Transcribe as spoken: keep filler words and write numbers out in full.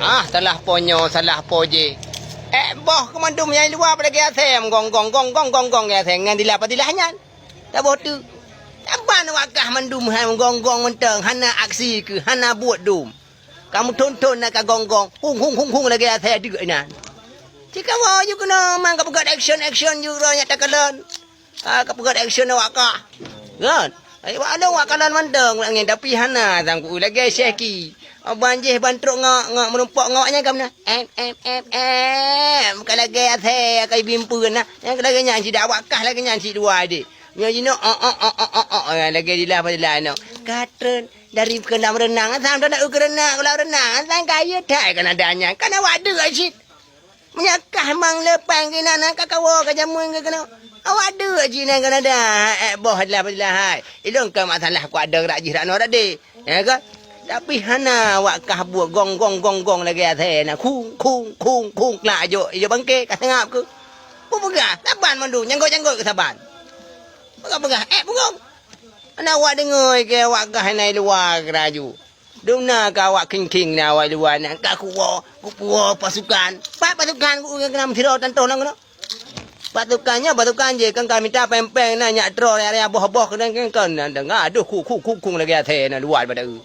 Ah, salah po nyoe, salah po jih. Eh, boh keu mandum nyang luwa pada lagèe asèe, gong, gong, gong, gong, gong, gong, lagèe asèe. Ngon dilah-padilah nyan. Taboh teuk. Saban wakah mandum hai gong-gong mantong, hana aksi keuh, hana buet dum. Kamoe thon-thon na ka gong-gong, hung, hung, hung, hung lagèe asèe deuk inan. Cikawoe ju keunoe mang ka peugöt action-action ju droe nyak takalon. Ah, ka peugöt action awak kah. Kan? Ai wak lôn wak kalon mantong angén, tapi hana sangku lagèe Syehki. Ban jih ban trok ngok, ngok meurumpok ngok nyan ka meunan. Em, em, em, em. Ka lagèe asèe ka ibimpeuen nah. Nyang ka lagèe nyan cit dak awak kah lagèe nyan cit dua deh. Nyoe jinoe, oh, oh, oh, oh, oh, oh, oh, lagèe dilah-padilah nyoe. Ka treun dari keulam reunang, asam tanak u keureuna keulam reunang, asam kayée that kan ada nyan. Kan awak deuk cit. Meunyo kah mang leupang keunan, ka kawoe ka jameun keu keunoe. Awak deuk cit nyan kan ada, eh, boh dilah-padilah hai. Ilôn ka masalah kuat deuk rak jih rak noe rak deh. Ya kan? Tapi hana awak kah buet gong, gong, gong, gong lagèe asèe na. Khung, khung, khung, khung, klak jok, ijok bangke, ka seungab keuh. Peugah, saban mandum, janggot-janggot keu saban. Peugah-peugah, eh, punggong. Hana awak deungoe keu awak kah na i luwa keuraju. Dum na keu awak khing-khing na awak i luwa na, ka kuwoe, kupuwoe pasukan. Pat pasukan ku ureueng keunong sidroe tantoh lam keunoe. Pasukan nyoe, pasukan jih, kan ka mita péng-péng na nyak troh raya-raya boh-boh keunan kan, kan, na, na, adoh, khung, khung, khung, khung lagèe asèe na luwa bak daeu.